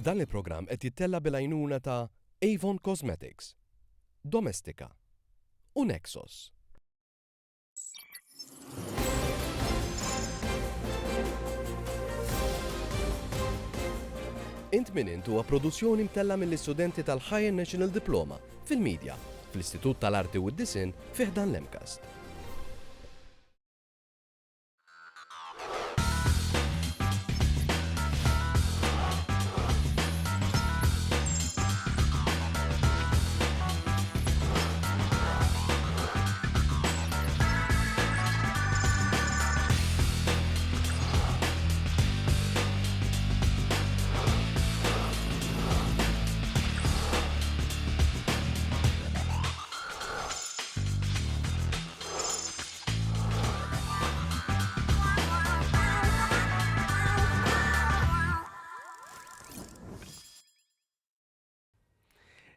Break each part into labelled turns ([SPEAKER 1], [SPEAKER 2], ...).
[SPEAKER 1] Dan il-programm qed jittella' bil-għajnuna ta' Avon Cosmetics, Domestika u Nexos. Int Min Int huwa produzzjoni mtella' mill-istudenti tal-Higher National Diploma fil-Media fl-Istitut tal-Arti u d-Disinn fi ħdan l-MCAST.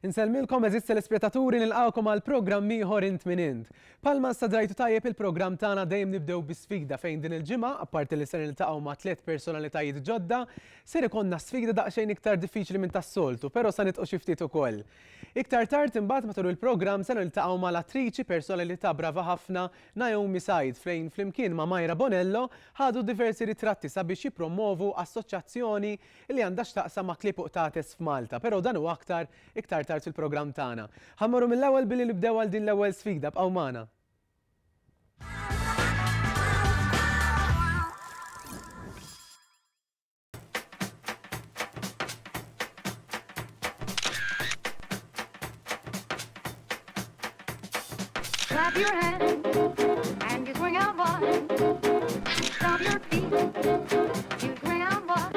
[SPEAKER 2] Insellmilkom eżiz telespettaturi nilqgħukom għal programm ieħor Int Min Int. Palma issa drajtu tajjeb il-programm tagħna dejjem nibdew bi sfida fejn din il-ġimgħa, apparti li ser niltaqgħu ma' tliet personalitajiet ġodda, ser ikollna sfida daqsxejn iktar diffiċli minn tas-soltu, però sa nidħqu xi ftit ukoll. Iktar tard imbagħad matul il-programm se niltaqgħu mal-attriċi personalità brava ħafna Naomi Said fejn flimkien ma' Myra Bonello ħadu diversi ritratti sabiex jippromwovu assoċjazzjoni li għandha x'taqsam ma' klieb u qtates f'Malta. Però dan u aktar iktar tard fil-programm tagħna. Ħa mmorru mill-ewwel billi nibdew għal din l-ewwel sfida, bqgħu magħna.
[SPEAKER 3] Clap your hands and you swing out wide. Stomp your feet, you swing out wide.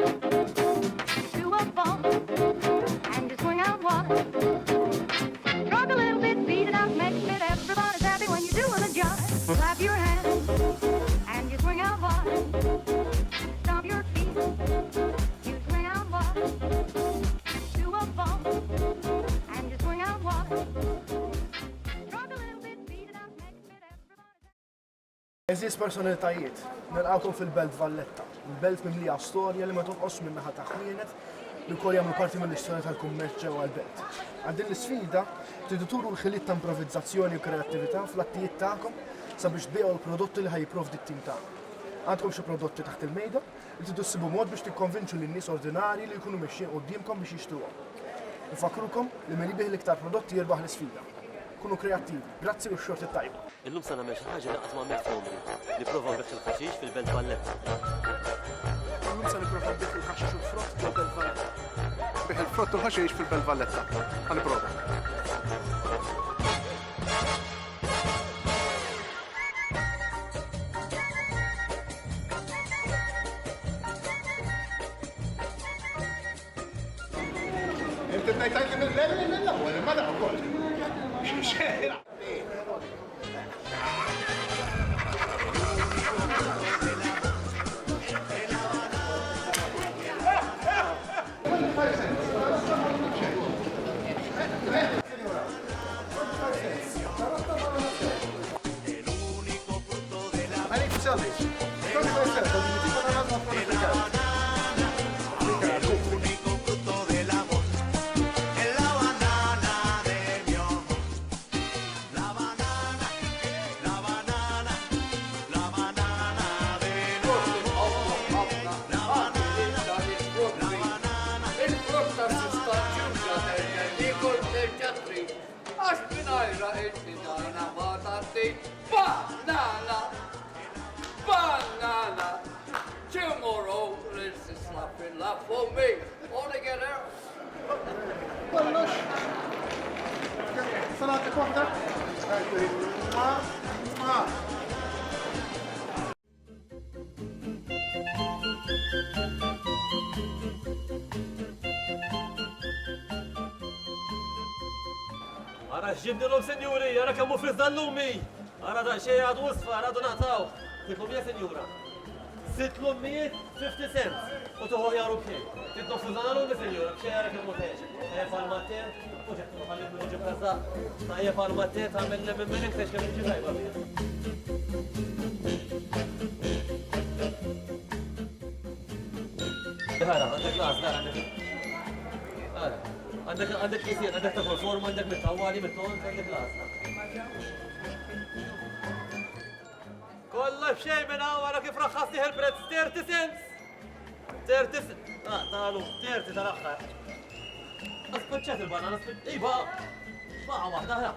[SPEAKER 3] Do a bump and you swing out wide. Rock a little bit, beat it out, make it. Everybody's happy when you're doing a jive. Clap your hands and you swing out wide. Stomp your feet, you swing out wide. Do a bump and you swing out wide. Rock a little bit, beat it out, make it fit. Everybody's
[SPEAKER 4] Għeżież personalitajiet, nilqgħukom fil-Belt Valletta, il-belt mimlija storja li ma tonqosx minn naħa ta' ħwienet li wkoll jagħmlu parti mill-istorja tal-kummerċ ġewwa l-belt. Għal din l-isfida, tridu turu l-ħiliet ta' improvizzazzjoni u kreattività fl-attijiet tagħkom sabiex tbigħu l-prodotti li ħa jipprovdi t-tim tagħna. Għandkom xi prodotti taħt il-mejda li tridu ssibu mod biex tikkonvinċu lin-nies ordinarji li jkunu mexjin quddiemkom biex jixtruhom. Infakkrukom li min jbigħ l-iktar prodotti jirbaħ l-isfida. Kunu kreattivi. Grazzi u x-xorti t-tajba.
[SPEAKER 5] Illum se nagħmel xi ħaġa li qatt m'għamilt f'għomri. Nipprova nbigħ il-ħaxix fil-Belt Valletta.
[SPEAKER 4] Illum se nipprova nbigħ il-ħaxix u l-frott ġol-Belt Valletta.
[SPEAKER 6] Nbigħ il-frott u l-ħaxix fil-Belt Valletta. Ħa nipprova. Inti bdejt tgħidli mill-ewwel imma da wkoll.
[SPEAKER 7] Il-frott sustanzjuża terġa' tiekol terġa' trid għax mingħajrha il-tinana ma tgħaddi. Banana! Banana! Tomorrow this is slapping love for me. All together.
[SPEAKER 6] Kollox. Se nagħtik waħda? Ma, ma.
[SPEAKER 5] Ara x'ġibnilhom sinjuri, ara kemm hu friż dal-lumi! Ara daqsxejn għadu isfar, għadu naqtgħuh. Tiklhom ja sinjura. Sitt lummijiet 50 cents u tuħu ħjaru b'xejn. Trid nofsu dan lumi sinjura, b'xejn ara kemm hu tajjeb. Tajjeb għal matte, u ġeħtu ħalli ġib tażaq. Tajjeb għal matte tagħmel lemon minn iktar kemm tiġi tajba. Ħara, għandek l-għażla, għandek. Għandek għandek kisien, għandek ta' kull forma, għandek mit-tawwali, mit-tont, għandek l-għażla. Kollox b'xejn minn hawn wara kif raħħasnih il-prezz 30 cents. 30 cents. Ah, talu, 30 tal-aħħar. Spiċċat il-banana, iva, baqa waħda, ħra.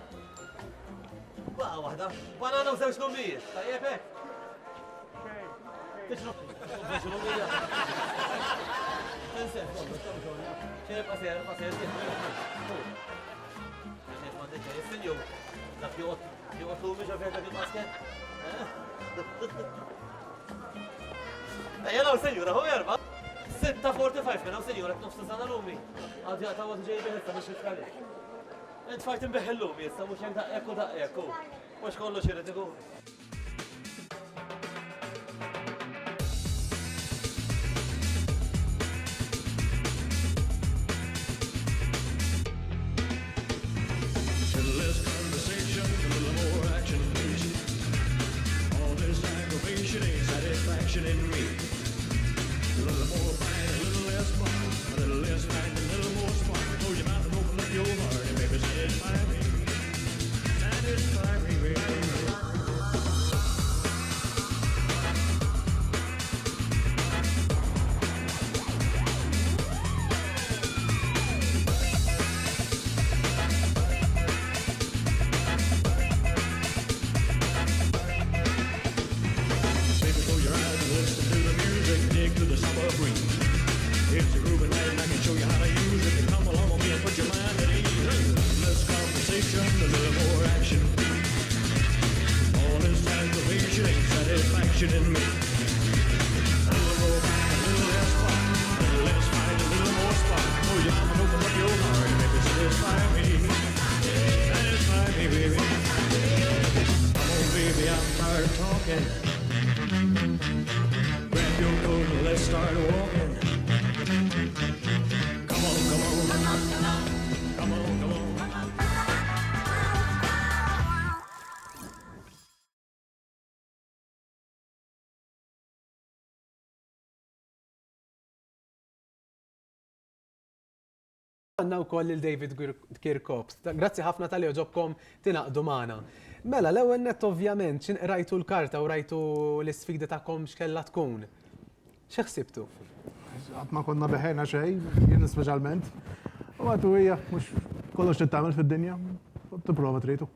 [SPEAKER 5] Baqa waħda, banana u żewġ lummijiet, tajjeb hekk. Tixrob, żewġ lummijiet. Dak joqgħod joqgħod lumi ġo fih dak il-basket. Ejja law senjura, hu erba. 6.45 kien hawn senjura nofs sana lumi. Għad jaqta' għad ġej bih issa biex jitkalli. Int fajt inbeħ illum issa mhux hekk daqek u daqek u. Mhux kollox irid ikun.
[SPEAKER 2] Għandna wkoll lil David Kirkop. Grazzi ħafna talli għoġobkom tingħaqdu magħna. Mela, l-ewwel nett ovvjament x'in qrajtu l-karta u rajtu l-isfida tagħkom x'kellha tkun. Xi ħsibtu?
[SPEAKER 6] Qatt ma konna beħejna xejn, jien speċjalment. U għatu hija mhux kollox trid tagħmel fid-dinja, tipprova tridu.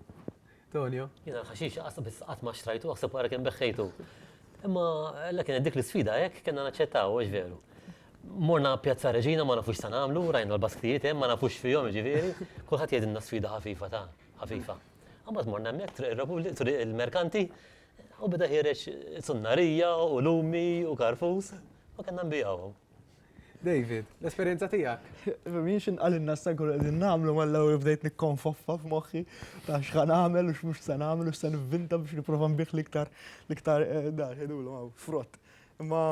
[SPEAKER 2] Tonio.
[SPEAKER 5] Jiena l-ħaxix qas biss qatt ma xtrajtu, aħseb wara kemm beħħejtu. Imma la kienet dik l-isfida hekk kellna naċċettaw, hux veru. Morna Pjazza Reġina ma nafux sa nagħmlu, rajna l-basktijiet hemm ma nafux fihom jiġifieri, kulħadd jgħidilna sfida ħafifa ta' ħafifa. Imbagħad morna hemmhekk Triq ir-Repubblika, Triq il-Merkanti, u beda ħiereġ sunnarija u lumi u karfus u kellna nbigħuhom.
[SPEAKER 2] David, l-esperjenza tiegħek?
[SPEAKER 4] Min x'in qalilna sa nkunu qegħdin nagħmlu mal-ewwel bdejt nikkonfoffa f'moħħi ta' x'ħa nagħmel u x'mhux se nagħmel u x'se nivvinta biex nipprova nbigħ l-iktar l-iktar eh, dar ħidulhom hawn frott. Imma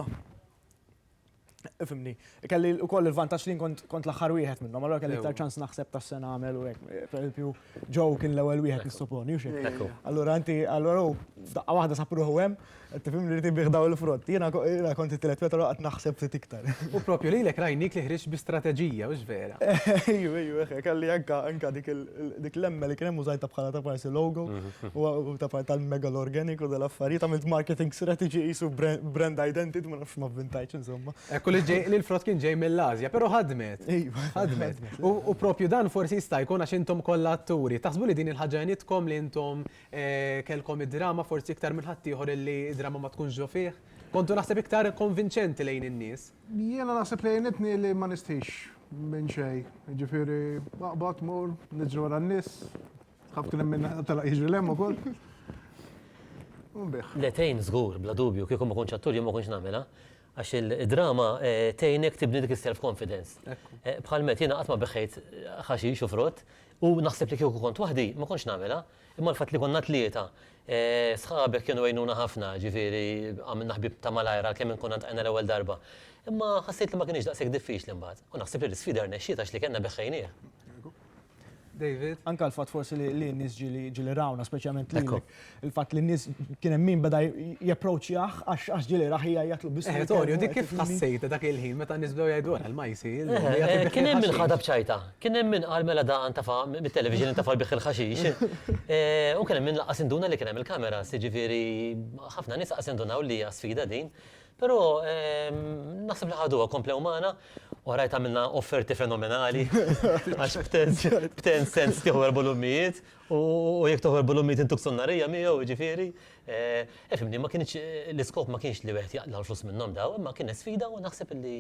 [SPEAKER 4] Ifhimni, kelli wkoll il-vantaġġ li kont kont l-aħħar wieħed minnhom, allura kelli iktar ċans naħseb ta' se nagħmel u hekk. Pereżempju, Joe kien l-ewwel wieħed nissoponi, u xejn. Allura inti, allura hu f'daqqa waħda sab ruħu hemm, qed tifhimni li jrid ibigħ dawn il-frott. Jiena jiena kont it-tielet wieħed allura qgħadt naħseb ftit iktar.
[SPEAKER 2] U propju lilek rajnik li ħriġt bi strateġija, hux vera?
[SPEAKER 4] Ejju, ejju, eħe, kelli anke anke dik dik l-emme li kien hemm użajtha bħala ta' parsi logo u ta' parti tal-Megal Organic u dal-affarijiet, għamilt marketing strategy qisu brand identity, ma nafx ma vvintajtx insomma.
[SPEAKER 2] Ekku li ġej li l-frott kien ġej mill-Asja, però ħadmet.
[SPEAKER 4] Iva.
[SPEAKER 2] Ħadmet. U propju dan forsi jista' jkun għax intom kollha atturi. Taħsbu li din il-ħaġa għenitkom li intom kellkom id-drama forsi iktar minn ħaddieħor illi d-drama ma tkunx ġo fih? Kontu naħseb iktar konvinċenti lejn in-nies.
[SPEAKER 6] Jiena naħseb li għenitni li ma nistħix minn xejn. Jiġifieri aqbad, mur, niġri wara n-nies, Ħaf kien hemm min telaq jiġri 'l hemm ukoll. U nbigħ.
[SPEAKER 5] Le tgħin żgur, bla dubju, kieku ma kontx attur jien ma kontx nagħmilha. Għax id-drama tgħinek tibni dik is-self confidence. Bħal Matt jiena qatt ma beħħejt ħaxix u frott u naħseb li kieku kont waħdi ma kontx nagħmilha. Imma l-fatt li konna tlieta, sħabek kienu għinuna ħafna, ġifieri għamilna ħbieb ta' malajr għalkemm inkonna ltqajna l-ewwel darba. Imma ħassejt li ma kinitx daqshekk diffiċli mbagħad. U naħseb li l-isfida rnexxiet għax li kellna beħħejnieh.
[SPEAKER 2] David?
[SPEAKER 4] Anka l-fatt forsi li n-nies ġieli ġieli rawna, speċjalment lilek. Il-fatt li n-nies kien hemm min beda japproċċjah għax ġieli rah jgħajjatlu biss.
[SPEAKER 2] Eh, Tonio, dik kif ħassejtha dak il-ħin meta n-nies bdew jgħidu ara l-majsi.
[SPEAKER 5] Kien hemm min ħadha b'ċajta. Kien hemm min qal mela da ntafa' mit-television intafa' l-biħ il-ħaxix. U kien hemm min lanqas induna li kien hemm il-kameras, jiġifieri ħafna nies lanqas indunaw li hija sfida din. Però naħseb li ħaduha, komplew magħna u rajt għamilna offerti fenomenali għax b'ten cents tieħu erba' lummijiet u jekk tieħu erba' lummijiet intuk sunnarija miegħu jiġifieri. Ifhimni, ma kienx l-iskop ma kienx li wieħed jaqla' l-flus minnhom daw, imma kienet sfida u naħseb li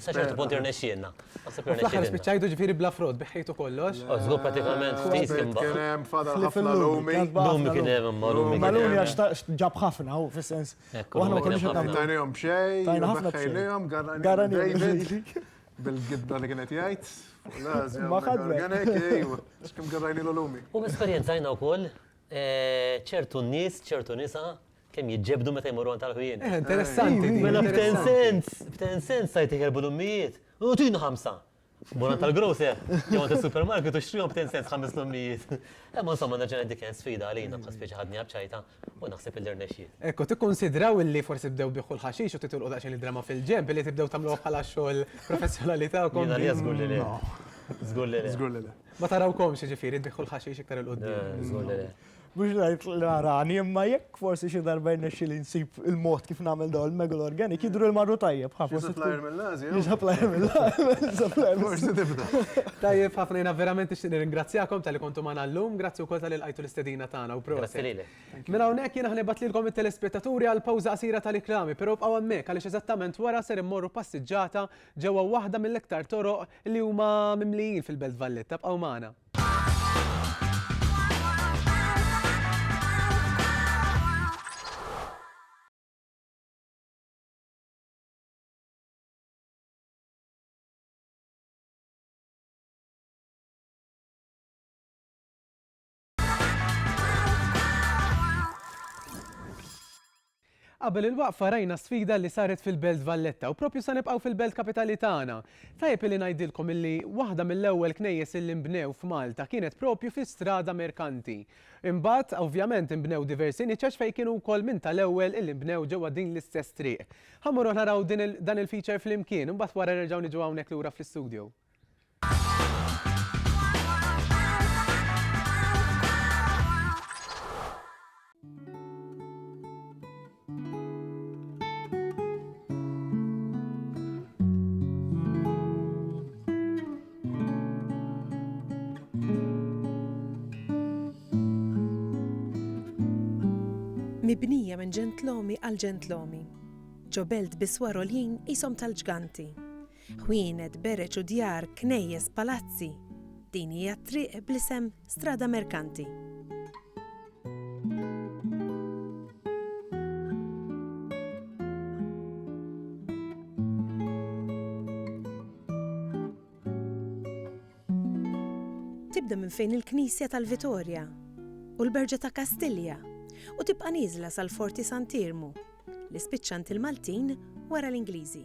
[SPEAKER 5] sa ċertu punt irnexxielna.
[SPEAKER 2] Naħseb li Fl-aħħar spiċċajtu ġifieri bla frott, biħħejtu kollox.
[SPEAKER 5] Oh, żgur pratikament ftit kien baqa'.
[SPEAKER 6] Kien hemm fadal ħafna lumi.
[SPEAKER 5] Lumi kien hemm imma lumi.
[SPEAKER 4] Ma lumi għax ġab ħafna, u fis-sens.
[SPEAKER 5] U aħna ma konniex qed nagħmlu.
[SPEAKER 6] Tajnihom b'xejn,
[SPEAKER 4] Tajna ħafna b'xejn.
[SPEAKER 6] beħħejnihom,
[SPEAKER 4] Garranihom.
[SPEAKER 6] David, bil-gidba li kienet jgħid. fuq l-Asja,
[SPEAKER 4] Ma ħadmek.
[SPEAKER 6] Organic, ejwa, x'kemm garrajnilu lumi.
[SPEAKER 5] U esperjenzajna wkoll eh, ċertu nies, ċertu nisa, kemm jiġġebdu meta jmorru għand tal-ħwienet.
[SPEAKER 2] Eh, interessanti. din,
[SPEAKER 5] Mela b'ten
[SPEAKER 2] interessanti.
[SPEAKER 5] sens, b'ten sens sajt iħerbu l-ummijiet. U tina ħamsa. Mur għand tal-grocer, jew għand is-supermarket u xtrihom b'ten cents ħames lummijiet. Imma insomma nerġa' ngħid dik kienet sfida għalina bħal speċi ħadniha b'ċajta u naħseb illi rnexxiet.
[SPEAKER 2] Ekku, tikkunsidraw illi forsi bdew biħu l-ħaxix u titilqu daqsxejn id-drama fil-ġenb illi tibdew tagħmluha bħala xogħol professjonali tagħkom?
[SPEAKER 5] Jien għalija żgur li le. Żgur li le.
[SPEAKER 6] Żgur li le.
[SPEAKER 2] Ma tarawkomx jiġifieri tbiħħu l-ħaxix iktar 'il quddiem.
[SPEAKER 5] Żgur li le.
[SPEAKER 4] Mhux ngħid li narani, imma jekk forsi xi darba jirnexxieli nsib il-mod kif nagħmel dawn il-megol organic, jidhru li marru tajjeb ħa.
[SPEAKER 6] Xi supplier mill-Asja?
[SPEAKER 4] Xi supplier mill-Asja.
[SPEAKER 6] Forsi tibda.
[SPEAKER 2] Tajjeb ħafna jiena verament nixtieq nirringrazzjakom talli kontu magħna llum, grazzi wkoll talli lqajtu l-istedina tagħna u proset.
[SPEAKER 5] Grazzi lilek.
[SPEAKER 2] Minn hawnhekk jiena ħa nibgħat lilkom it-telespettaturi għal pawża qasira tal-ikrami, però ibqgħu hemmhekk għaliex eżattament wara ser immorru passiġġata ġewwa waħda mill-iktar toroq li huma mimlijin fil-Belt Valletta. Ibqgħu magħna. Qabel il-waqfa rajna sfida li saret fil-Belt Valletta u propju sa nibqgħu fil-belt kapitali tagħna. Tajjeb illi ngħidilkom illi waħda mill-ewwel knejjes illi nbnew f'Malta kienet propju fi Strada Merkanti. Imbagħad, ovvjament inbnew diversi niċeċ fejn kienu wkoll minn tal-ewwel illi nbnew ġewwa din l-istess triq. Ħa mmorru naraw din dan il-feature flimkien, imbagħad wara nerġgħu niġu hawnhekk lura fl-istudio.
[SPEAKER 8] Mibnija minn ġentlomi għal ġentlomi. Ġo belt bi swar għoljin qishom tal-ġganti. Ħwienet, bereġ u djar, knejjes, palazzi. Din hija t-triq bl-isem Strada Merkanti. Tibda minn fejn il-Knisja tal-Vitorja u l-Berġa ta' Kastilja u tibqa' nieżla sal-Forti Sant'Iermu li spiċċa għand il-Maltin wara l-Ingliżi.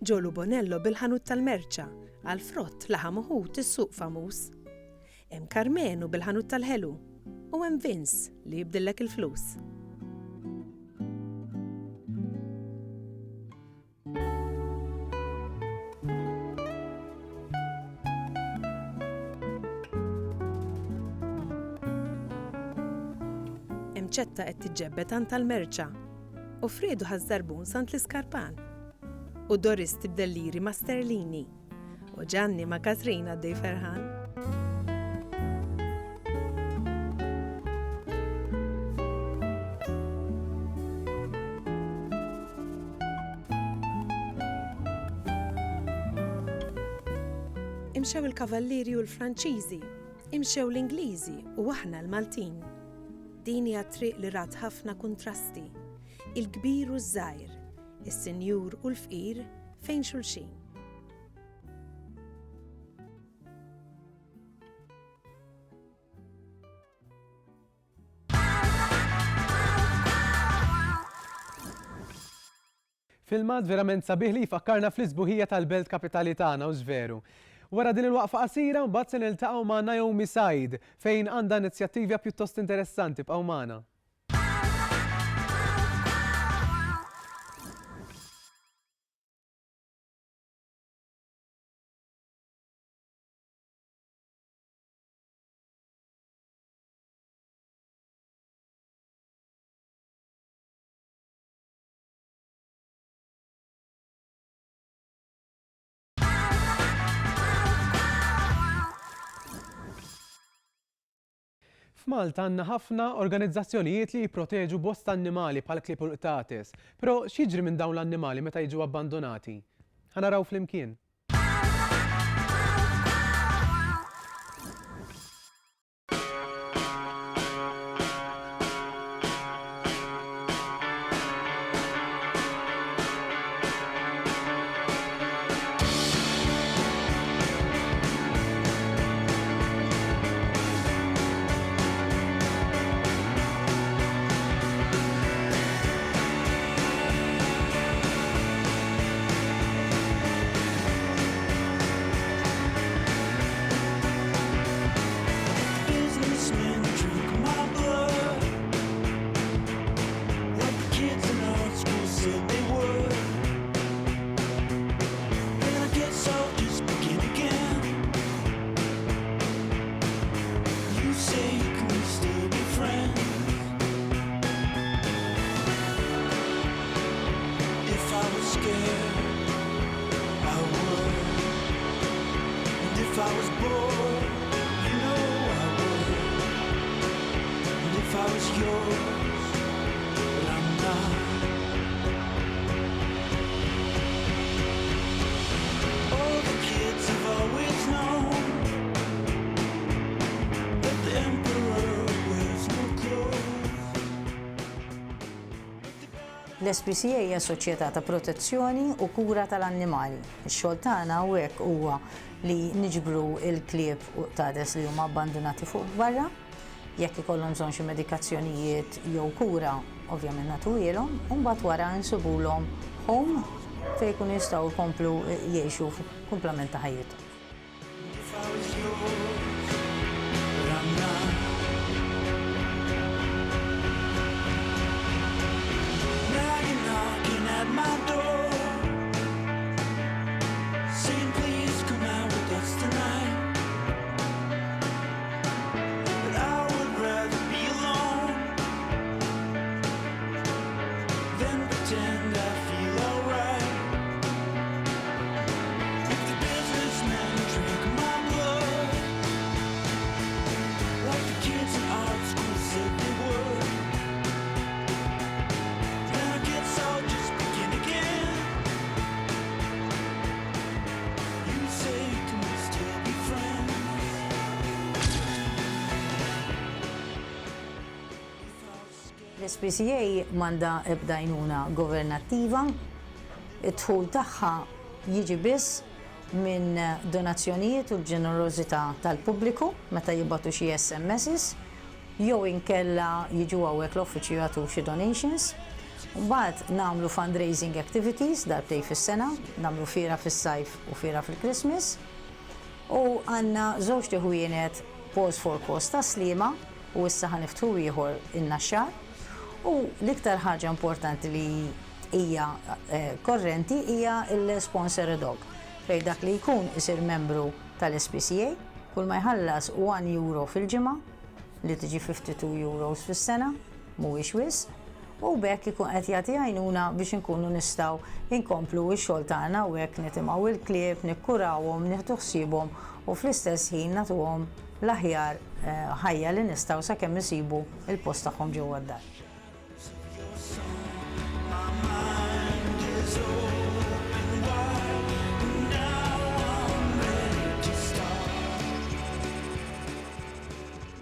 [SPEAKER 8] Ġolu Bonello bil-ħanut tal-merċa, għal frott laħam u ħut is-suq famuż. Hemm Karmenu bil-ħanut tal-ħelu u hemm Vince li jibdillek il-flus. Hemm ċetta qed tiġġebbed għand tal-merċa u Fredu ħaż-żarbun sant l-iskarpan. U Doris tibdel liri ma' sterlini. U Ġanni ma' Katrin għaddej ferħan. Imxew il-Kavallieri u l-Franċiżi, imxew l-Ingliżi u aħna l-Maltin. Din hija triq li rat ħafna kuntrasti, il-kbir u ż-żgħir, is-sinjur u l-fqir fejn xulxin.
[SPEAKER 2] Filmat verament sabiħ li jfakkarna fl-isbuħija tal-belt kapitali tagħna hux veru? Wara din il-waqfa qasira mbagħad se niltaqgħu ma' Naomi Said fejn għandha inizjattivja pjuttost interessanti bqgħu magħna. F'Malta għandna ħafna organizzazzjonijiet li jipproteġu bosta annimali bħal klieb u l-qtates. Però x'jiġri minn dawn l-annimali meta jiġu abbandunati? Ħa naraw flimkien.
[SPEAKER 9] Businessmen drink my blood Like the kids in art school said they would And I guess I'll just begin again You say can we still be friends If I was scared I would And if I was bored You know I would And if I was yours But I'm not All the kids have always known That the emperor wears no clothes
[SPEAKER 10] L-SPCA hija soċjetà ta' protezzjoni u kura tal-annimali. Ix-xogħol tagħna hawnhekk huwa li niġbru l-klieb u qtates li huma abbandunati fuq barra. Jekk ikollhom bżonn xi medikazzjonijiet jew kura, ovvjament nagħtuhielhom, u mbagħad wara nsibulhom home fejn ikunu jistgħu jkomplu jgħixu kumplament ta' ħajjithom. L-SPCA m'għandha ebda għajnuna governattiva. Id-dħul tagħha jiġi biss minn donazzjonijiet u l-ġenerożità tal-pubbliku meta jibagħtu xi SMSs jew inkella jiġu hawnhekk l-uffiċċju jagħtu xi donations. Mbagħad nagħmlu fundraising activities darbtejn fis-sena, nagħmlu fiera fis-sajf u fiera fil-Christmas. U għandna żewġt iħwienet Paws for Cause Tas-Sliema u issa ħa niftħu ieħor in-Naxxar. U l-iktar ħaġa importanti li hija korrenti hija l-sponsor a dog fejn dak li jkun isir membru tal-SPCA, kull ma jħallas one euro fil-ġimgħa li tiġi 52 euros fis-sena, mhuwiex wisq, u b'hekk ikun qed jagħti għajnuna biex inkunu nistgħu nkomplu x-xogħol tagħna u hekk nitimgħu l-klieb, nikkurawhom, nieħdu ħsiebhom u fl-istess ħin nagħtuhom l-aħjar ħajja li nistgħu sakemm isibu l-post tagħhom ġewwa d-dar.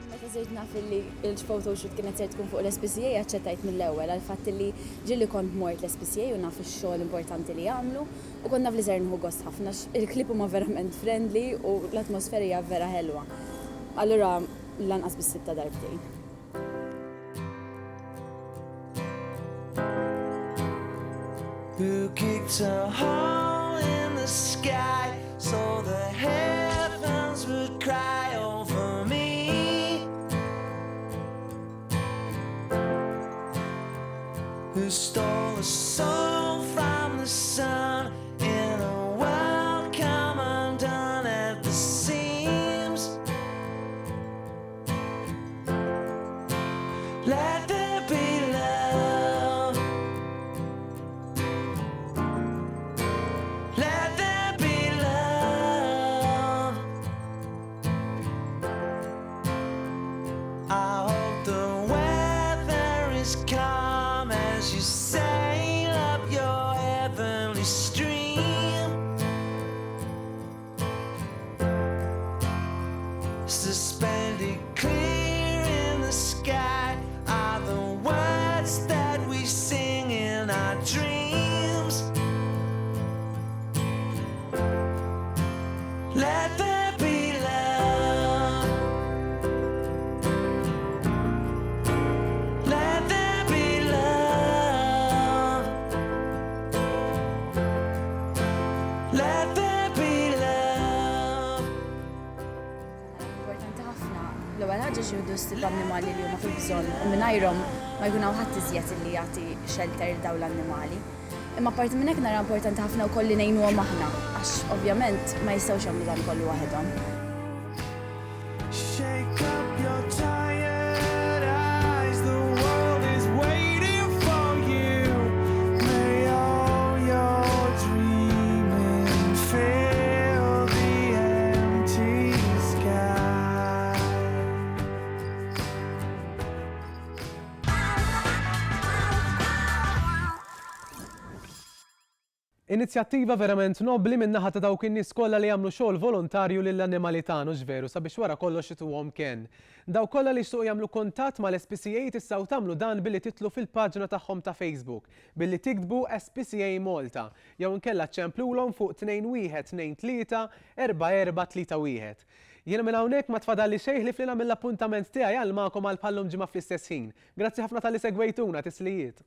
[SPEAKER 11] Meta sirt naf illi il-photoshoot kienet ser tkun fuq l-SPCA aċċettajt mill-ewwel għall-fatt illi ġieli kont mort l-SPCA u naf ix-xogħol importanti li jagħmlu u kont naf li ser nieħu gost ħafna għax il-klieb huma verament friendly u l-atmosfera hija vera ħelwa. Allura lanqas biss sibtha darbtejn.
[SPEAKER 9] Who kicked a hole in the sky so the heavens would cry over me? Who stole the soul from the sun in a world come undone at the seams? Let there be love. Let there be love. I hope the weather is calm as you sail up your heavenly stream. Suspended clear in the sky are the words that we sing in our dreams. Let there be love. Let there be love. Let there be love.
[SPEAKER 11] Importanti ħafna. L-ewwel ħaġa xi jieħdu ħsieb annimali li huma fil-bżonn u mingħajrhom ma jkun hawn ħadd iżjed illi jagħti shelter lil dawn l-annimali. Imma apparti minn hekk nara importanti ħafna wkoll li ngħinuhom aħna għax ovvjament ma jistgħux jagħmlu dan kollu waħedhom.
[SPEAKER 9] Shake up your tired eyes, the world is waiting for you. May all your dreaming fill the empty sky.
[SPEAKER 2] Inizjattiva verament nobbli min-naħa ta' dawk in-nies kollha li jagħmlu xogħol volontarju lill-annimali tagħna hux veru sabiex wara kollox ituhom kenn. Dawk kollha li jixtiequ jagħmlu kuntatt mal-SPCA tistgħu tagħmlu dan billi tidħlu fil-paġna tagħhom ta' Facebook billi tiktbu SPCA Malta jew inkella ċċemplulhom fuq 2123 4431. Jiena minn hawnhekk ma tfadalli xejn ħlief li nagħmel l-appuntament tiegħi għal magħkom għal bħal-lum ġimgħa fl-istess ħin. Grazzi ħafna talli segwejtuna, tislijiet.